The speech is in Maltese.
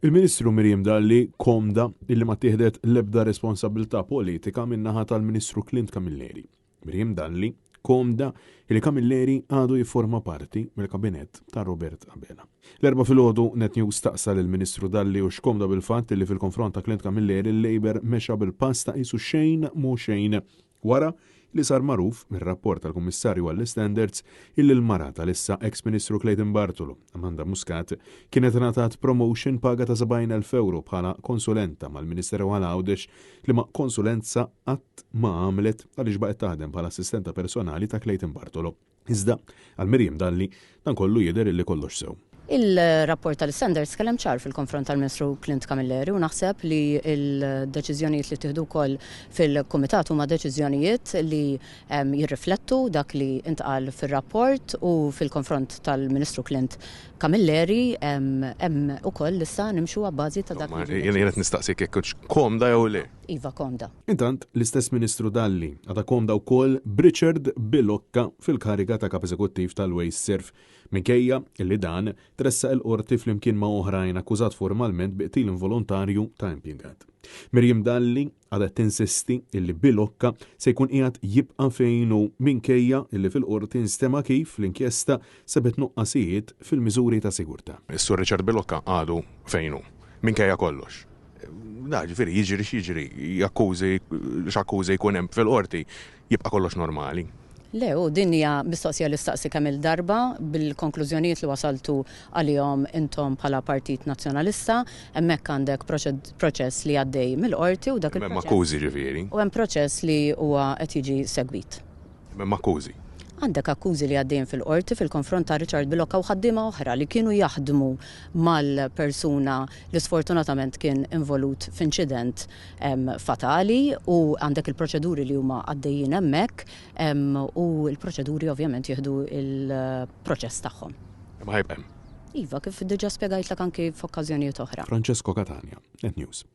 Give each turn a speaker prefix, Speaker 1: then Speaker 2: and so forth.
Speaker 1: Il-Ministru Miriam Dalli komda illi ma ttieħdet l-ebda responsabbiltà politika min-naħa tal-Ministru Clint Camilleri. Miriam Dalli komda illi Camilleri għadu jifforma parti mill-Kabinett ta' Robert Abela. L-Erbgħa filgħodu Net News staqsa lill-Ministru Dalli hux komda bil-fatt illi fil-konfront ta' Clint Camilleri l-Labour mexa bil-pass ta' qisu xejn mhu xejn Wara li sar magħruf mir-rapport tal-Kummissarju għall-Istandards illi l-mara tal-issa eks Ministru Clayton Bartolo, Amanda Muscat, kienet ngħatat promotion paga ta' 70,000 ewro bħala konsulenta mal-Ministeru għal Għawdex liema konsulenza qatt ma għamlet għaliex baqgħet taħdem bħala assistenta personali ta' Clayton Bartolo. Iżda, għal Miriam Dalli, dan kollu jidher illi kollox sew.
Speaker 2: Il-rapport tal-Standards tkellem ċar fil-konfront tal-Ministru Clint Camilleri u naħseb li l-deċiżjonijiet li ttieħdu wkoll fil-Kumitat huma deċiżjonijiet li jirriflettu dak li ntqal fir-rapport u fil-konfront tal-Ministru Clint Camilleri hemm ukoll issa nimxu abbażi ta' dak li.
Speaker 1: Jien qed nistaqsik jekk kontx komda jew le.
Speaker 2: Iva, komda.
Speaker 1: Intant, l-istess Ministru Dalli għadha komda wkoll b'Richard Bilocca fil-kariga ta' Kap Eżekuttiv tal-WasteServ, minkejja li dan tressaq il-Qorti flimkien ma' oħrajn akkużat formalment bi qtil involontarju ta' impjegat. Miriam Dalli għadha tinsisti illi Bilocca se jkun qiegħed jibqa' fejn hu minkejja illi fil-Qorti nstema' kif l-inkjesta sabet nuqqasijiet fil-miżuri ta' sigurtà.
Speaker 3: Is-Sur Richard Bilocca għadu fejn hu, minkejja kollox. Da, ġifieri jiġri x'jiġri, akkużi x'akkużi jkun hemm fil-qorti, jibqa' kollox normali.
Speaker 2: Le, u din hija mistoqsija li staqsi kemm-il darba bil-konklużjonijiet li wasaltu għalihom intom bħala Partit Nazzjonalista. Hemmhekk għandek proċess li għaddej mill-qorti u dak il-proċess.
Speaker 3: Hemm akkużi ġifieri.
Speaker 2: U hemm proċess li huwa qed jiġi segwit.
Speaker 3: Hemm akkużi.
Speaker 2: Għandek akkużi li għaddejjin fil-Qorti fil-konfront ta' Richard Bilocca u ħaddiema oħra li kienu jaħdmu mal-persuna li sfortunatament kien involut f'inċident fatali u għandek il-proċeduri li huma għaddejjin hemmhekk u l-proċeduri ovvjament jieħdu l-proċess tagħhom.
Speaker 3: Imma ħa jibqa' hemm.
Speaker 2: Iva, kif diġà spjegajtlek anki f'okkażjonijiet oħra.
Speaker 1: Francesco Catania, Net News.